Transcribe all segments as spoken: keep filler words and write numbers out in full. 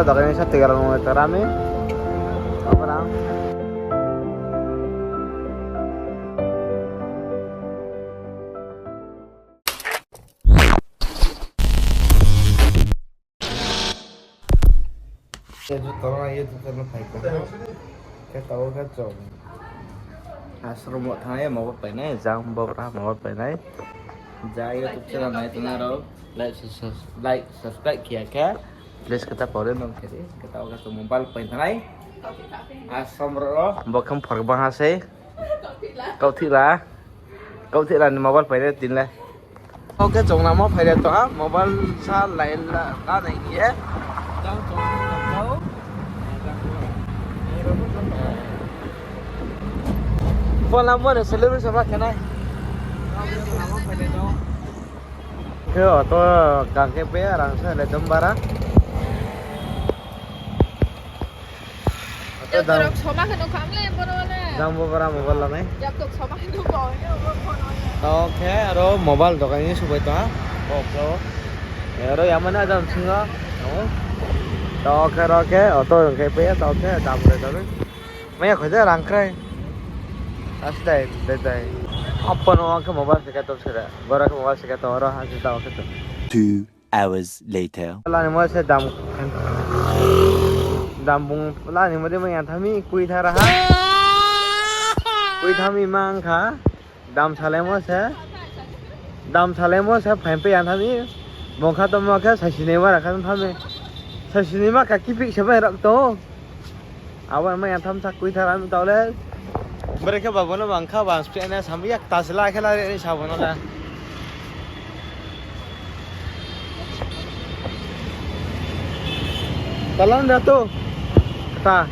Dokai ni sa tui rang tara mi. Apa rang? Ye tu tolong ye tu tolong phai ko. Khe tau khe chong. Ashram wo thanng ye mobile painai, jang bo bra mobile painai. Ja YouTube channel nai tongnai rao like, sus-, like, subscribe khe ya khe, please kata pore nong khe di. Khe tau khe chong mobile pai thanai. Ashram ro, bo khe phar bang ha sei. Kauthila. Kauthila ni mobile painai tin le. Oke, chong namo phai re to ha, mobile sa lai la, la nai ye. Jang chong namo. Phone lam mo ne celebration ma khe nai. Khe auto kang khe pe rang sa le dom bara. Auto dam. Rok soma khe nukha mle boro le. Jang bo bara mobile lanai. Yak tok soma khe nukha, ya bo phone on. Tao khe aro mobile dokan ni subai tong ha. Kok khe o. Aro yamani ajam singo. Tao khe aro khe auto hing khe pe, tao khe dam re tao. Maya khoi de rang krai. As dai, dai, dai. Apa no khe mobile se khe to sere. Bora khe mobile se khe to aro ha se tao khe to. Two hours later. Lani mo se dam, dam bung lani mo de mo yang thami kui thara ha. Kui thami mang kha. Dam salemo se. Dam salemo se phain pe yang thami. Bongkha to mo khe saisi ni ma rakha thami. Saisi ni ma kha kipik se bai rak to. Abo ma yang tham sa kui thara mi tao le. Bere khe ba bono bang kha bang spray na sam yak ta sila khe la re sa bono le. Talan da to. Ta.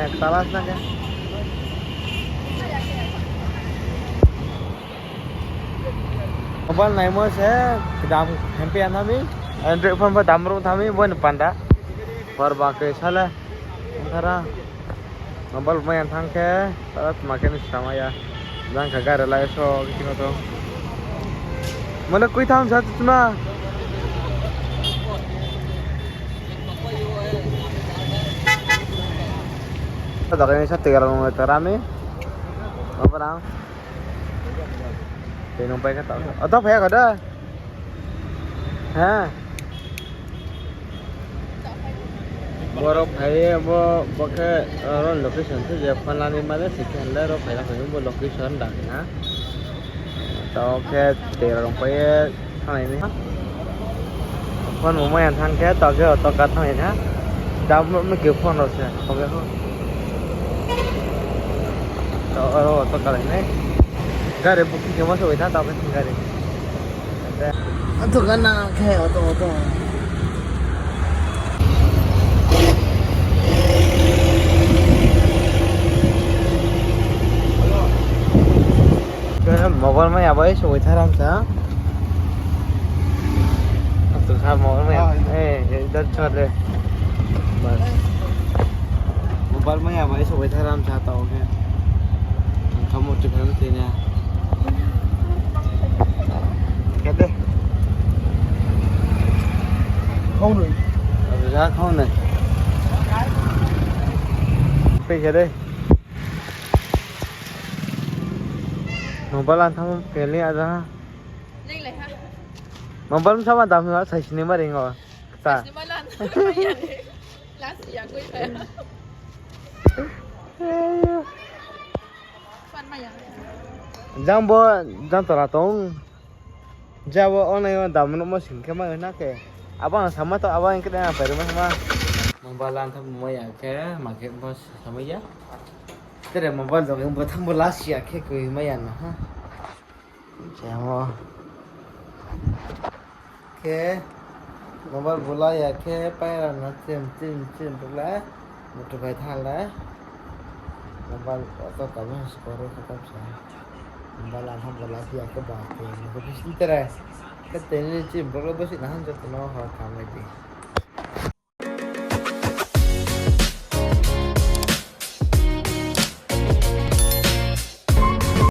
Ek talas na khe. Mobile naimo se dam hempe ya thami, Android phone pho dam rung thami, bo ni panda. Hor ba khe sale, thara. Mobile mai yang thang khe, tara tma khe ni sama ya. Jang kha gari lai so, kino to. Mane kui tham sa tu tma. Sa daga ni sa tiga rang tara ni. Apa rang? Tei nung pai khe tao. Auto phai ya kho da? Ha? Borok phai ye bo, bo khe, oro location se je phone lani mane se khe le ro phai na phai bo location da na. Tao khe tei rong pai ye. Thangnai ni. Phone bo mai ya thang khe, tao khe auto ka thangnai na. Dam rok no khe phone rok se, tao khe ho. Tao aro auto ka lai nai. Gari booking khe ma soi tha, tao khe gari. Auto ka na khe, auto, auto. Mobile mai ya bai soi tharam sa. Atu sa mobile mai ya. Ah, eh, idhar chhod le. Bas. Mobile mai ya bai soi tharam sa tao khe. Ang khamu tu khamu tu na. Khe de. Khau nai. Atu sa khau nai. Pe khe de. Mobile ang thamo peli aja ha. Neng lai ha. Mobile sama dam ha, saisi ni ma ring o. Ta. Saisi ni ma lan. Last ya koi pa. Pan ma ya. Jang bo, jang tora tong. Jabo onai o dam nuhmo sing khe ma na khe. Abo ang sama to, abo ang khe na pairima sama. Mobile ang tham mo ya khe, ma khe bo sama ya. Tere mobile dong bo tham bo last ya khe koi ma ya na ha. Jamo. Khe mobile bo la ya khe paira na chim chim chim bo la. Mutu bai tha la. Mobile auto ka ma skoro khatam sa. Mobile ang tham bo la ya khe ba khe ko bisin tere. Khe teni chim bo la bo si na han joto no ho khamai di.